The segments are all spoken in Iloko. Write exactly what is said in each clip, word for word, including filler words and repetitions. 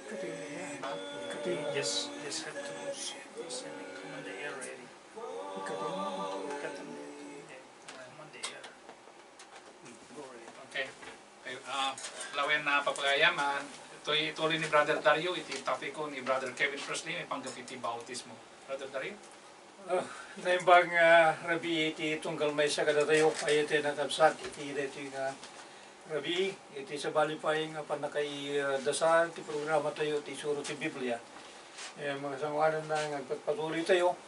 Cutting the air. Cutting. Just, just have to soften and come on the air already. Cutting. Cut on the, come on the air. Okay. Okay, ah, lawen na papagayaman, ituloy ni Brother Dario iti topiko ni Brother Kevin Presley, maipanggep iti bautismo. Brother Dario? Ah, naimbag nga rabii iti tunggal maysa kadatayo, pay iti nakabsat iti daytoy nga rabii, iti sabali pay nga pannakaidasar ti programa tayo, ti Isuro ti Biblia. Eh, mga sanguanan na nga agpatpatuloy tayo,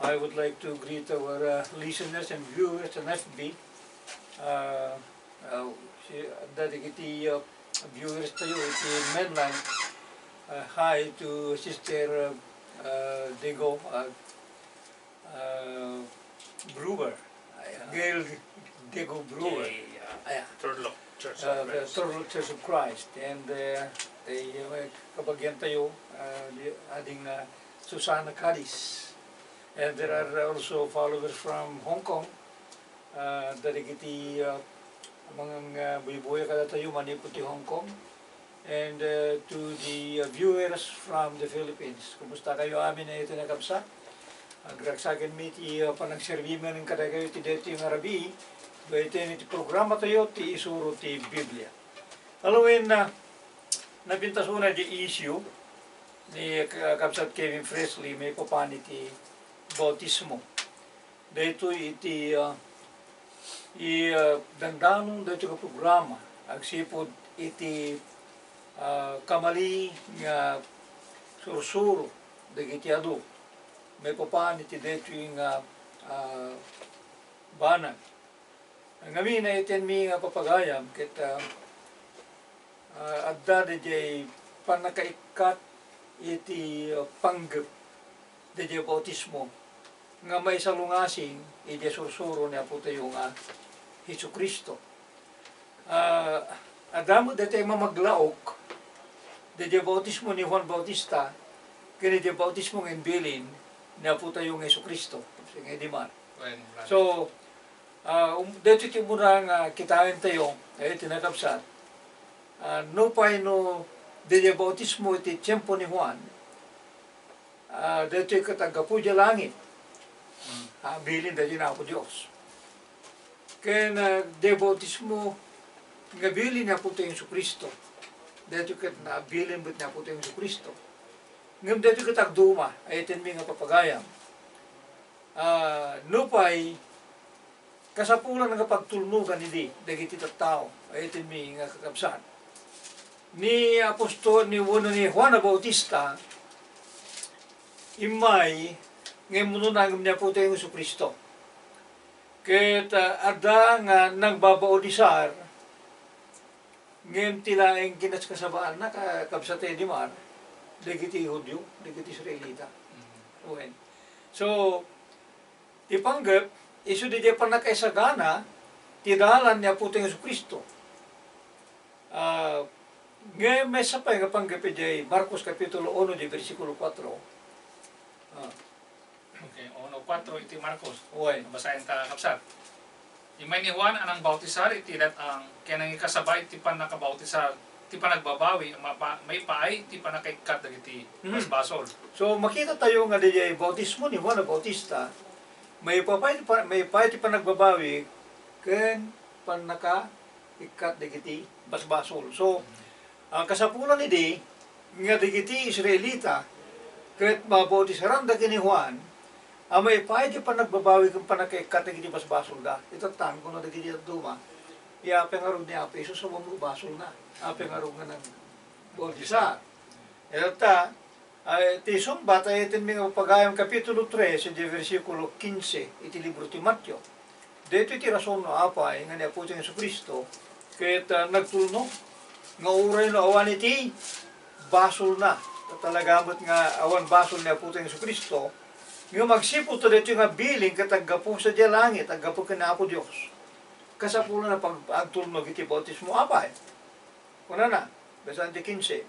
I would like to greet our, uh, listeners and viewers on F B. Uh, uh, si, adda dagiti, uh, viewers tayo iti mainland. Uh, hi to Sister, uh, uh, Dego, uh, uh, Brewer. Ay, ah, Gail Dego Brewer. Ay, ah, Turlock Church of, uh, the Christ. Turlock Church of Christ. And, uh, ay, uh, kabagian tayo, uh, di, ading, uh, Susana Cadiz. And there are also followers from Hong Kong. Uh, dagiti, uh, mga, uh, buybuya kadatayo manipud ti Hong Kong. And, uh, to the, uh, viewers from the Philippines, kumusta kayo amin a iti nakabsat? Agragsaken mi ti, uh, panagserbi manen kadakayo ti daytoy nga rabii, daytoy iti programa tayo, ti Isuro ti Biblia. Alawen, uh, napintasuna di issue ni, uh, Kabsat Kevin Presley maipapan iti bautismo. Daytoy iti, ah, i, ah, dandanon daytoy nga programa agsipud iti, ah, kamali nga sursuro dagiti adu maipapan iti daytoy nga, ah, banag. Ngamin, naitenmi nga papagayam ket, ah, ah, adda daydiay pannakaikkat iti, ah, panggep daydiay bautismo nga maisalungasing idiay sursuro ni Apotayo nga Jesu-Cristo. Ah, adda met daytoy mamaglaok daydiay bautismo ni Juan Bautista ken idiay bautismo nga imbilin ni Apotayo nga Jesu-Cristo. Sige, di man. Wen, brother. So, Ah, um, daytoy ti umuna nga kitaentayo, eh, ti nakabsat. Ah, nupay no, daydiay bautismo iti tiempo ni Juan, ah, daytoy ket aggapu idiay langit. Mm. Ah, bilin daytoy ni Apo Dios. Ken, ah, daydiay bautismo nga bilin ni Apotayo Jesu-Cristo. Daytoy ket nabilin met ni Apotayo Jesu-Cristo. Ngem daytoy ket agduma, ay, itenmi nga papagayam. Ah, nupay, kasapulan nga pagtulnogan idi dagiti tattao, ay, itenmi nga kakabsat. Ni apostol, ni, wenno ni Juan a Bautista, immay nga immunona ngem ni Apotayo Jesu-Cristo. Ket, ah, adda nga nagbabaudisar, ngem ti laeng kinaskasabaanna, ka-, kabsat, idi man, dagiti Judio, dagiti Israelita. Mm. Wen. So, ti panggep, isu diay pannakaisagana ti dalan ni Apotayo Jesu-Cristo. Ah, ngem maysa pay nga panggep idiay Marcos Kapitulo uno, di bersikulo kuatro. Ah. Okay, uno kuatro iti Marcos. Wen. Basaen ta, kabsat. Immay ni Juan a nangbautisar iti dat-ang ken nangikasaba iti pannakabautisar ti panagbabawi, mapa-, maipaay ti pannakaikkat dagiti, mhm, basbasol. So, makita tayo nga diay bautismo ni Juan a Bautista, maipaay ti pa-, maipaay ti panagbabawi ken pannakaikkat dagiti basbasol. So, ah, kasapulan idi nga dagiti Israelita ket mabautisaranda ken ni Juan a maipaay ti panagbabawi ken pannakaikkat dagiti basbasolda. Itatta, kuna dagiti dadduma, "Apay ngarud ni Apo Jesus a wano basolna? Apay ngarud nga nagbautisar?" Itatta, ay, ti sungbat, ay, iti nga Pagayam Kapitulo tres, iti bersikulo kinse, iti libro ti Mateo. Daytoy ti rason no apay nga ni Apotayo Jesu-Cristo ket, ah, nagtulnog nga uray no awan iti basolna, ta talaga met nga awan basol ni Apotayo Jesu-Cristo, ngem agsipud ta daytoy nga bilin ket aggapu sadiay langit, aggapu ken Apo Dios. Kasapulan a pag-, agtulnog iti bautismo apay. Kunana, basaen ti kinse.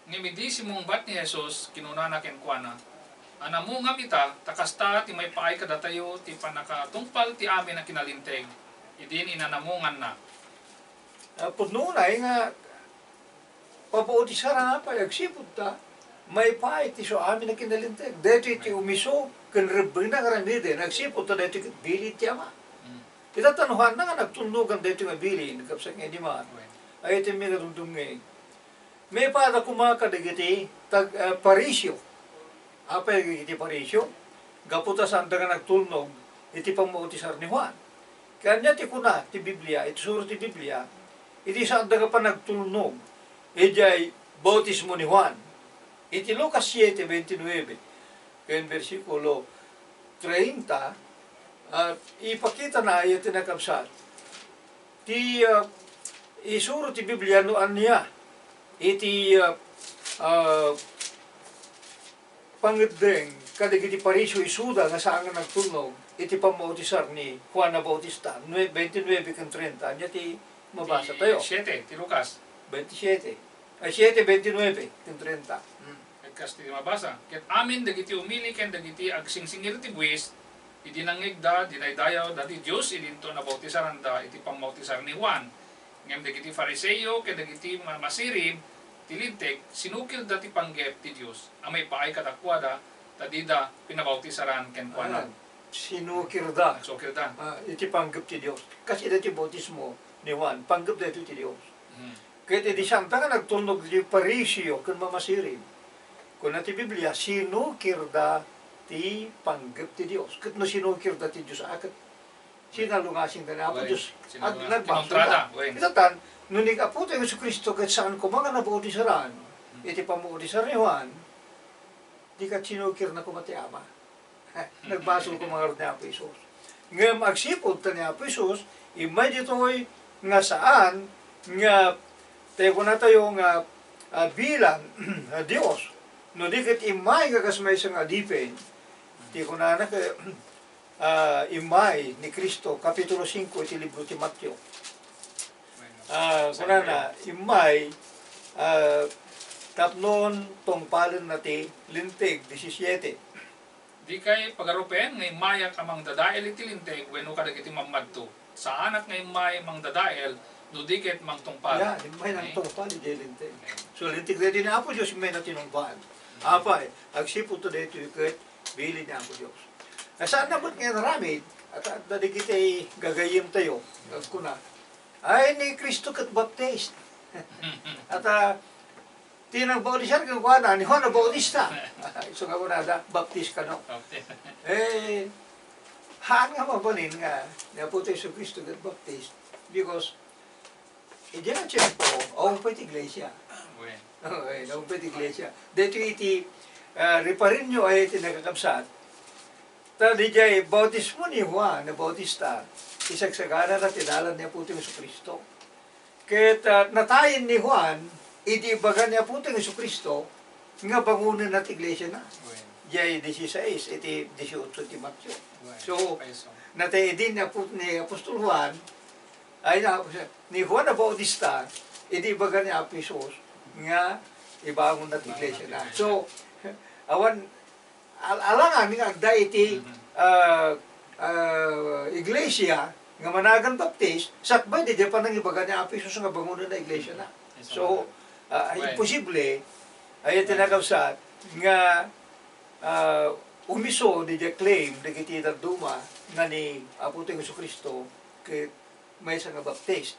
Ngem idi simmungbat ni Jesus, kinunana kenkuana, "Anamongam ita, ta kasta ti maipaay kadatayo ti pannakatungpal ti amin a kinalinteg." Idin inanamonganna. Ah, pudno unay nga Pabautisarana pay agsipud ta, maipaay ti isu amin a kinalinteg. Daytoy ti umiso ken rebbengna nga aramiden, agsipud ta daytoy ket bilin ti Ama. Mm. Ita ta no haanna nga nagtulnogan daytoy nga bilin, kabsat nga idi man. Wen. Ay, iti nga dumdumngeg. Maipaayda koma kadagiti tag-, ah, Parisio. Apay dagiti Parisio? Gapu ta saanda nga nagtulnog iti pammautisar ni Juan. Kaya ania ti kuna ti Biblia, iti suro ti Biblia, iti saanda nga panagtulnog idiay bautismo ni Juan. Iti Lucas siete veintinueve, ken bersikulo treinta, ah, ipakitana iti nakabsat. Ti, ah, isuro ti Biblia no ania iti, ah, ah, pangeddeng kadagiti Parisio isuda nga saan nga nagtulnog iti pammautisar ni Juan a Bautista, nue-, veintinueve ken treinta. Ania ti mabasa tayo? Ti siete, ti Lucas. Veintisiete. Ay, siete veintinueve ken treinta. Hmm. Ket kas ti mabasa, ket amin dagiti umili ken dagiti agsingsingir ti buis, idi nangngegda, dinaydayawda ti Dios idinto a bautisaranda iti pammautisar ni Juan. Ngem dagiti Fariseo ken dagiti ma-, masirib ti Linteg, sinukirda ti panggep ti Dios a maipaay kadakuada, ta dida pinabautisaran kenkuana. Ah, sinukirda. Nagsukirda. Ah, iti panggep ti Dios. Kas iti bautismo ni Juan, panggep daytoy ti Dios. Hmm. Ket idi saanda nga nagtulnog ti Parisio ken mamasirib, kuna ti Biblia, sinukirda ti panggep ti Dios. Ket no sinukirda ti Dios, a, ket sinalungasingda ni Apo Dios. Ag-, nagbasol da. Wen. Ita tan, no ni Apo tayo Jesu-Cristo ket saan koma nga nabautisaran iti pamautisar ni Juan, di ket sinukirna koma ti Ama. Nagbasol koma ngarud ni Apo Jesus. Ngem agsipud ta ni Apo Jesus, immay ditoy nga saan nga, tayo kunatayo nga, ah, bilang a Dios, no di ket immay nga kas maysa nga adipen, ti kunana ket, ah, immay ni Cristo, Kapitulo singko iti libro ti Mateo. Ah, kunana, immay, ah, tapnon tungpalenna ti Linteg, disisiete. Dikay pagarupen nga immayak a mangdadael iti Linteg wenno kadagiti mammadto. Saanak nga immay mangdadael no di ket mangtungpal. Ya, immay nangtungpal iti Linteg. So, Linteg daytoy ni Apo Dios, immay na tinungpal. Apay, agsipud ta daytoy ket bilin ni Apo Dios. Ay, saanna met nga inaramid, at, at dagiti gagayyem tayo, kuna, ay, ni Cristo ket baptist. At, ah, ti nagbautisar kenkuana, ni Juan a Bautista. Isu nga kunada, baptis kano. Baptis. Eh, haan nga mabalin nga, ni Apo Jesu-Cristo ket baptist. Because, idiay nga tiempo, awan pay ti iglesia. Wen. Okay, awan pay ti iglesia. Daytoy iti, ah, riparenyo ay iti nakakabsat. Ta didiay bautismo ni Juan a Bautista, isagsaganana ti dalan ni Apo Jesu-Cristo. Ket, ah, natayen ni Juan, idi ibaga ni Apo Jesu-Cristo, nga bangonenna ti iglesiana. Wen. Diay dieciséis, iti dieciocho ti Mateo. Wen. So, natay idi ni Apo-, ni Apostol Juan, ay, na, ni Juan a Bautista, idi ibaga ni Apo Jesus nga ibangonna ti iglesiana. So, awan, al-, alangan nga adda iti, ah, ah, iglesia nga managan baptis, sakbay diay panangibaga ni Apo Jesus nga bangonenna iglesiana. So, ah, imposible, ay, iti nakabsat, nga, ah, umiso diay claim dagiti dadduma nga ni Apo Jesu-Cristo ket maysa nga baptist.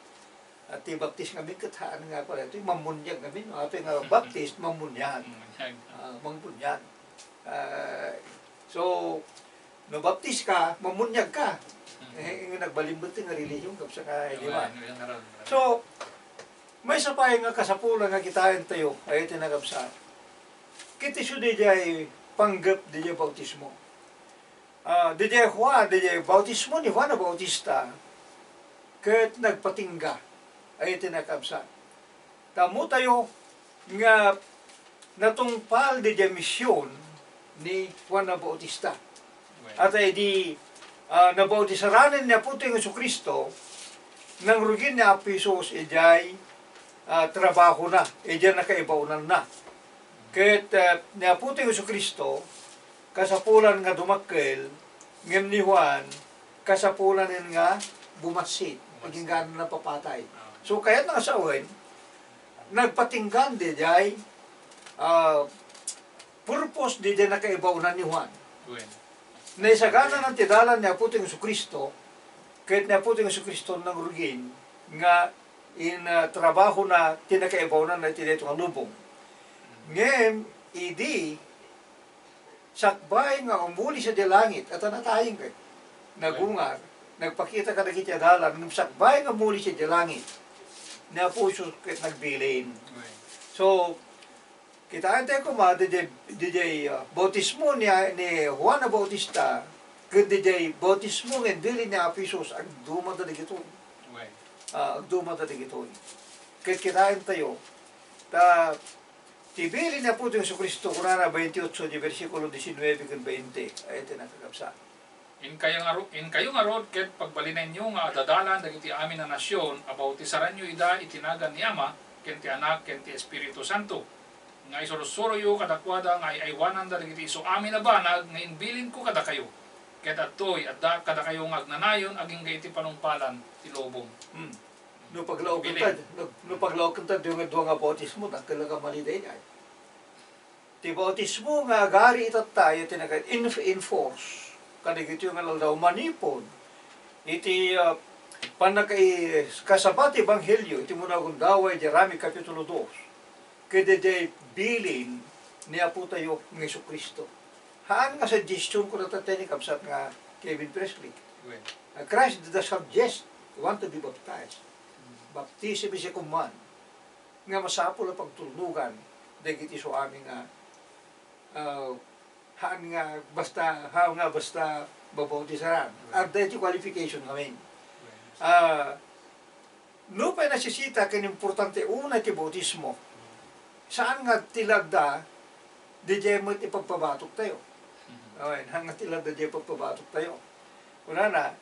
At ti baptis ngamin ket haan nga pala ito, mammuniag ngamin, no? Apay nga baptist, mammuniag. Mammuniag. Ah, mammuniag. Ah, so, no baptis ka, mammuniag ka. Eh, nga nagbalin met nga relihiyon, kabsa nga, di ba? So, maysa pay nga kasapulan nga kitaen tayo, ay iti nakabsat. Ket isu diay panggep diay bautismo. Ah, diay Juan, diay bautismo ni Juan a Bautista, ket nagpatingga, ay iti nakabsat. Ta ammotayo nga natungpal diay mision ni Juan a Bautista. Wen. At idi, ah, nabautisaranen ni Apo tayo Jesu-Cristo, nangrugin ni Apo Jesus idiay, ah, trabahona, idiay nakaibaonanna. Ket, ah, ni Apo tayo Jesu-Cristo, kasapulan nga dumakkel, ngem ni Juan, kasapulanen nga bumassit, agingga napapatay. Ah. So, kayatna nga sawen, Nagpatinggan diay, ah, purpose diay nakaibaonan ni Juan. Wen. Naisagananan ti dalan ni Apotayo Jesu-Cristo, ket ni Apotayo Jesu-Cristo nangrugin nga in, ah, trabahona ti nakaibaonan na iti daytoy nga lubong. Ngem, idi sakbay nga umuli sadiay langit, ata natayeng ket nagungar, nagpakita kadagiti adalan, ngem sakbay nga umuli sadiay langit, ni Apo Jesus ket nagbilin. Right. So, kitaentayo koma, didiay, didiay, ah, bautismo ni, ni Juan a Bautista, ken didiay bautismo nga imbilin ni Apo Jesus, agduma dagitoy. Right. Ah, agduma dagitoy. Ket kitaentayo, ta, ti bilin ni Apotayo Jesu-Cristo, kunana, twenty-eight, di bersikulo diecinuebe ken twenty, ay ti nakakabsat. Inkayo ngarud, inkayo ngarud ket pagbalinenyo nga adadalan dagiti amin a nasion a bautisaranyo ida iti nagan ni Ama, ken ti Anak, ken ti Espiritu Santo, nga isursuroyo kadakuada nga ay-aywananda dagiti isu amin a banag nga imbilinko kadakayo. Ket adtoy, addaak kadakayo nga agnanayon agingga iti panungpalan ti lubong. Hmm. No paglaoken ta, no, no paglaoken ta, dua nga, dua nga bautismo, dakkel nga kamali daydiay. Ti bautismo nga agari itatta, iti naka-, inf-, enforce kadagitoy nga aldaw manipud iti, ah, pannakaikasaba ti ebanghelio iti umuna a gundaway, Jeremy Kapitulo dos. Ket diay bilin ni Apotayo nga Jesu-Cristo. Haan nga suggestion ko datatta ni kabsat nga Kevin Presley. Wen. Uh, Christ did suggest, "Want to be baptized." Baptism is a command nga masapul a pagtulnugan dagiti isu amin nga, uh, haan nga basta, haan nga basta babautisaran. Wen. Adda iti qualification ngamin. Wen. Ah, Nupay nasisita ken importante unay ti bautismo, saan nga ti ladda, didiay met ipagpabatok tayo. Mhm. Amen. Saan nga ti ladda didiay ipagpabatok tayo. Kunana,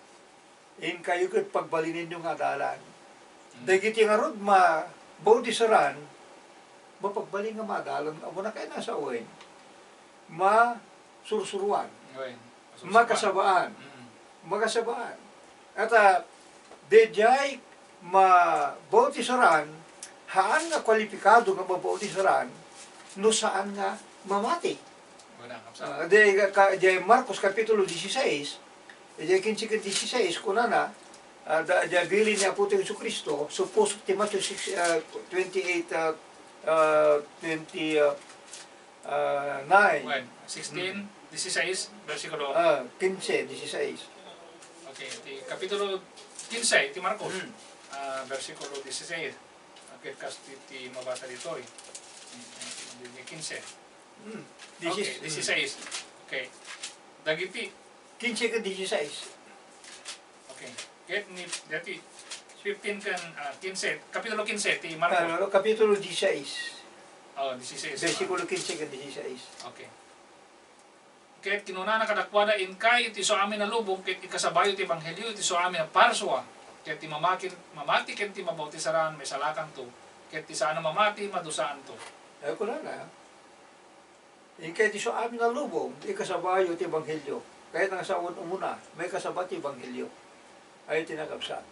"Inkayo ket pagbalinenyo nga adalan." Mm. Dagiti ngarud mabautisaran, mapagbalin nga maadalan, ammo na kay nasa wen. Masursuruan. Wen. Masursuruan. Makasabaan. Mm. Makasabaan. At, ah, didiay mabautisaran, haan nga kwalipikado nga mabautisaran no saan nga mamati. Wala, kapsat. Ah, di, ka, di Marcos Kapitulo dieciséis, di kinse ken dieciséis, kunana, ah, da, di bilin ni Apo Jesu-Cristo, supposed ti Matthew six, ah, twenty-eight, ah, ah, twenty, ah, ah, nine. Wen, sixteen, mm, dieciséis, bersikulo. Ah, kinse, dieciséis. Okay, ti Kapitulo kinse ti Marcos, mm, ah, bersikulo dieciséis. Ket kas ti, ti mabasa ditoy. Di, di kinse. Hmm. Okay, dieciséis. Dieciséis. Okay. Dagiti kinse ken dieciséis. Okay. Ket ni, dati fifteen ken, ah, kinse, Kapitulo kinse ti Marcos. Ah, Kapitulo dieciséis. Oh, dieciséis. Bersikulo kinse ken dieciséis. Okay. Ket kinunana kadakuada, "Inkay iti isu amin a lubong ket ikasabayo ti ebanghelio iti isu amin a parsua, ket ti mamakin-, mamati ken ti mabautisaran maisalakanto, ket ti saan a mamati madusaanto." Ay, kunana, "Inkay iti isu amin a lubong, ikasabayo ti ebanghelio." Kayat nga sawen umuna, maikasaba ti ebanghelio. Ay, ti nakabsat.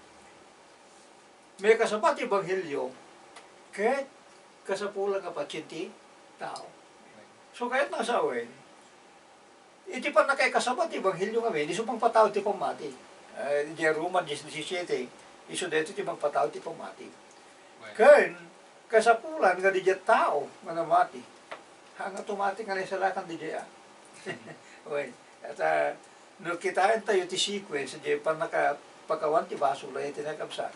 Maikasaba ti ebanghelio, ket kasapulan nga patien ti tao. So, kayat nga sawen, iti pannakaikasaba ti ebanghelio ngamin, isu pangpatawid ti pammati. Eh, di Roma diez diecisiete, isu daytoy ti pangpatawid ti pammati. Ken, kasapulan nga didiay tao nga namati. Haan nga tumati nga naisalakan didiay, ah. Wen, at, ah, no kitaentayo ti sequence, diay pannakapakawan ti basol, ay ti nakabsat.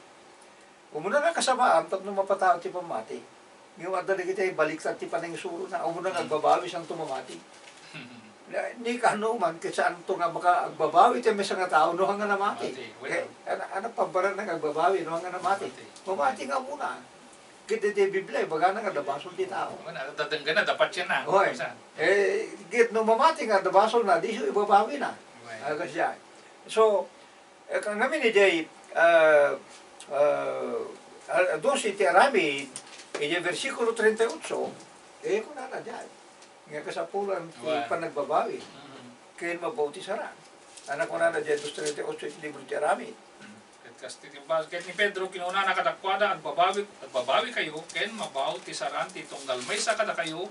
Umuna nga kasabaan tapno mapatawid ti pammati. Ngem adda dagiti baliktad ti panangsurona. Umuna nga agbabawi, santo mamati. Na, ni kano man, ket saanto nga maka-, agbabawi ti maysa nga tao, no, haan nga namati. Mati, well. Eh, ana-, anak pabbaran nga agbabawi, no, haan nga namati. Mati. Mamati nga umuna. Ket iti Biblia, ibagana nga adda basol ti tao. Well, dadanggana, dapat yan na. Oy. Saan? Eh, ket no mamati nga adda basol na, di isu ibabawi na. Well. Ah, kasdiay. So, eh, ka-, ngamin idiay, ah, ah, ah, doce ti aramid, idiay bersikulo treinta y ocho, eh, kunana diay, nga kasapulan ti panagbabawi, mm, ken mabautisaran. Ana kunana diay dos treinta y ocho iti libro ti Aramid. Mm. Ket Kas ti timbal, ket ni Pedro, kinunana kadakuada, "Agbabawi, agbabawikayo, ken mabautisaran ti tunggal maysa kadakayo,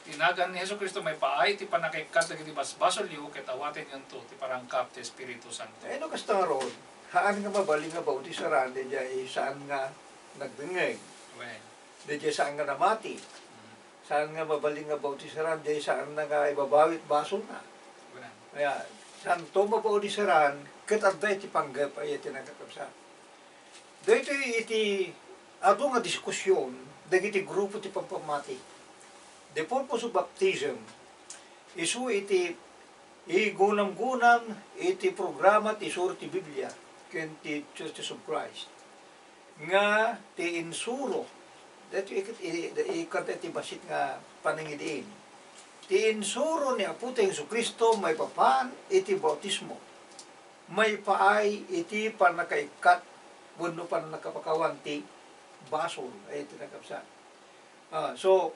ti nagan ni Jesu-Cristo maipaay ti pannakaikkat dagiti basbasolyo, ket awatenyonto ti parangkap ti Espiritu Santo." Eh, no kasta ngarud, haan nga mabalin nga bautisaran, diay saan nga nagdengngeg. Wen. Diay saan nga namati. Mm. Saan nga mabalin nga bautisaran, diay saan nga ibabawi ti basolna. Wen. Kaya, saanto mabautisaran, ket adda iti panggep, ay iti nagkakabsat. Daytoy iti adu nga diskusion dagiti grupo ti pampammati. The purpose of baptism, isu iti igunamgunam iti programa ti Sur ti Biblia ken ti Churches of Christ nga ti insuro, daytoy ikit-, i-, i-, kanta iti bassit nga panangidiin. Ti insuro ni Apo ti Jesu-Cristo maipapan iti bautismo. Maipaay iti pannakaikkat wenno pannakapakawan ti basol, ay iti nakabsat. Ah, so,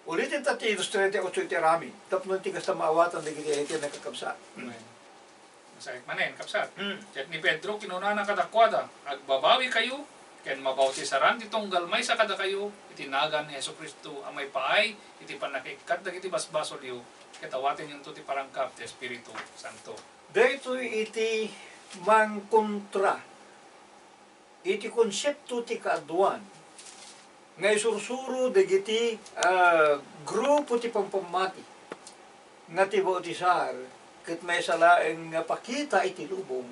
uliten ta ti dos treinta y ocho iti aramid, tapno iti kasta maawatan dagiti ay iti nakakabsat. Amen. Masakit manen, kabsat. Hmm. Ket ni Pedro, kinunana kadakuada, "Agbabawikayo, ken mabautisaran ti tunggal maysa kadakayo, iti nagan ni Jesu-Cristo a maipaay iti pannakaikkat dagiti basbasolyo, ket awatenyonto ti parangkap ti Espiritu Santo." Daytoy iti mangkontra iti konsepto ti kaaduan nga isursuro dagiti, ah, grupo ti pampammati nga ti bautisar ket maysa laeng nga pakita iti lubong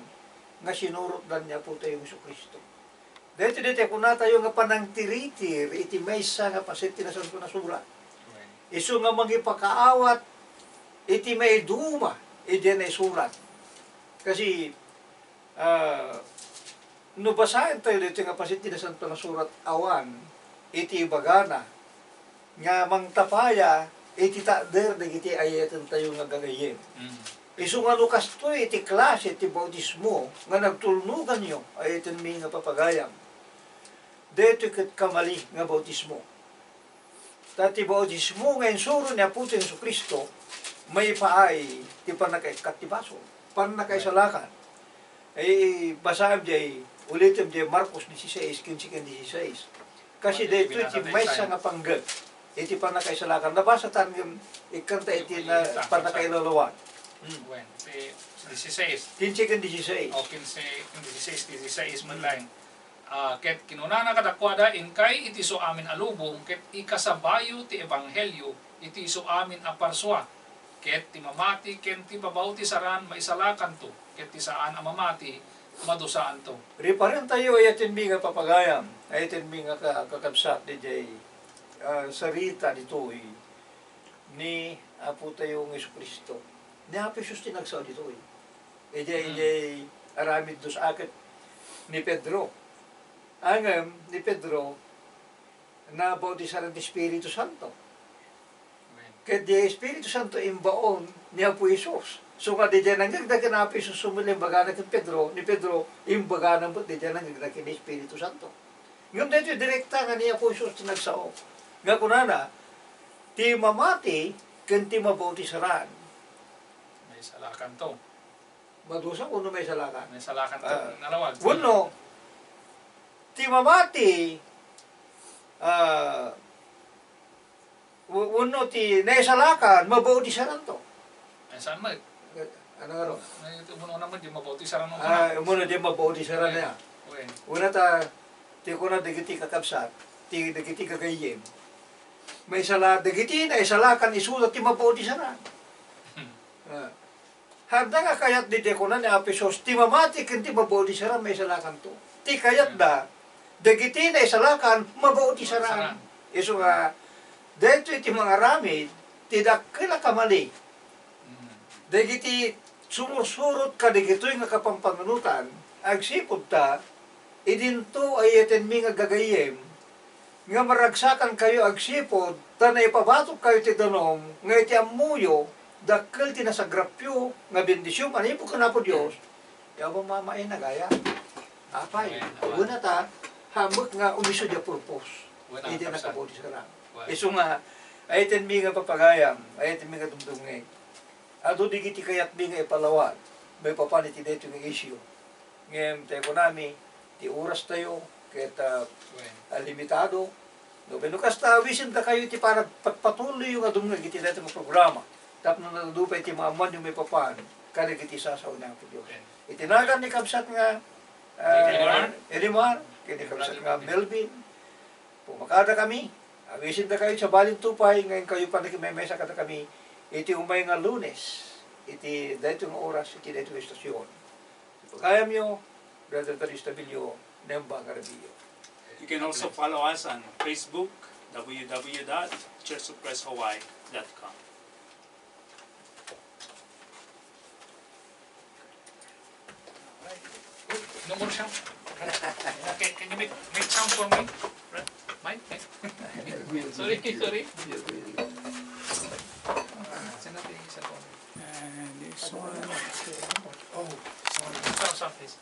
nga sinurotdan ni Apotayo Jesu-Cristo. Daytoy, daytoy kunatayo nga panangtiritir iti maysa nga paset ti Nasantoan a Surat. Isu nga mangipakaawat iti maiduma idi naisurat. Kasi, ah, no basaentayo daytoy nga paset ti Nasantoan a Surat, awan iti ibagana nga mangtapaya iti takder dagiti ay-ayatentayo nga gagayyem. Mm. Isu nga no kastoy iti klase ti bautismo nga nagtulnoganyo, ay-ayatenmi nga papagayam, daytoy ket kamali nga bautismo. Ta ti bautismo nga insuro ni Apo ti Jesu-Cristo, maipaay ti pannakaikkat ti basol, pannakaisalakan. Ay, basaem diay, ulitem diay Marcos dieciséis, quince ken dieciséis. Kasi daytoy ti maysa nga panggep iti pannakaisalakan. Nabasa ta ngem ikkanta iti na-, pannakailalawan. Hmm. Wen, ti dieciséis. Quince ken dieciséis. O, quince, dieciséis, dieciséis man laeng. Ah, ket kinunana kadakuada, "Inkay iti isu amin a lubong, ket ikasabayo ti ebanghelio iti isu amin a parsua, ket ti mamati ken ti babautisaran maisalakanto, ket ti saan a mamati madusaanto." Riparentayo, ay-ayatenmi nga papagayam, ay-ayatenmi nga ka-, kakabsat, diay, ah, sarita ditoy ni Apotayo nga Jesu-Cristo. Ni Apo Jesus ti nagsao ditoy. Idiay, hmm, idiay aramid dos aket ni Pedro. Ngem ni Pedro, nabautisaran ti Espiritu Santo. Amen. Ket di Espiritu Santo imbaon ni Apo Jesus. So nga, diay nangngegda ken Apo Jesus, sumuli imbagana ken Pedro, ni Pedro, imbagana met diay nangngegda ken Espiritu Santo. Ngem daytoy direkta nga ni Apo Jesus ti nagsao. Nga kunana, "Ti mamati ken ti mabautisaran." Maisalakanto. Madusa wenno maisalakan? Maisalakanto. Ah, nalawag. Wenno, ti mamati, ah, w-, wenno ti naisalakan, mabautisaranto. Ay, saan met? Eh, ano nga ron? Ay, umuna met, di mabautisaran mo. Ah, umuna, di mabautisaran ya. Wen. Una ta, ti kuna dagiti kakabsat, ti dagiti gagayyem. Maisala-, dagiti naisalakan isuda ti mabautisaran. Hmm. Ah. Adda nga kayat diay kuna ni Apo Jesus, ti mamati ken ti mabautisaran maisalakanto. Ti kayatda, dagiti naisalakan, mabautisaran. Mabautisaran. Isu nga, daytoy ti mangaramid ti dakkel a kamali. Mm. Dagiti sumursurot kadagitoy nga kapampannunotan, agsipud ta, idinto ay-ayatenmi nga gagayyem, nga maragsakankayo agsipud ta naipabatokkayo ti danum nga iti ammoyo, dakkel ti nasagrapyo nga bendision manipud ken Apo Dios, ya mamamaina gayam. Apay, amen, amen. Kuna ta, hamut nga umisu diay purpose. Kuna, idi kapsat. Nakabautisaran. Kuna. Isu nga, ay-ayatenmi nga papagayam, ay-ayatenmi nga dumdumngeg. Adu dagiti kayatmi nga ipalawag, maipapan iti daytoy nga issue. Ngem, ti kunami, Ti oras tayo, ket, ah, ah, limitado. No, wenno kasta, awisin dakayo iti panagpatpatuloy nga dumngeg iti daytoy nga programa. Tapno nadupay ti maammoanyo maipapan kadagiti sasao ni Apo Dios. Iti nagan ni kabsat nga, ah, Elimar. Elimar, ken ni kabsat nga Melvin, pumakada kami. Awisin dakayo, sabali, nupay nga inkayo panagmemesa kadakami iti umay nga Lunes, iti daytoy nga oras, iti daytoy nga estasion. Ipagayamyo, Brother Darius Tabilio, Nemba nga Rabio. You can also follow us on Facebook, w w w dot church of christ hawaii dot com. No more sound. Okay, can you make, make sound for me? Mike, Mike? Sorry, sorry. Send out the cellphone. And this one. Oh, sorry. Sound, sound, please.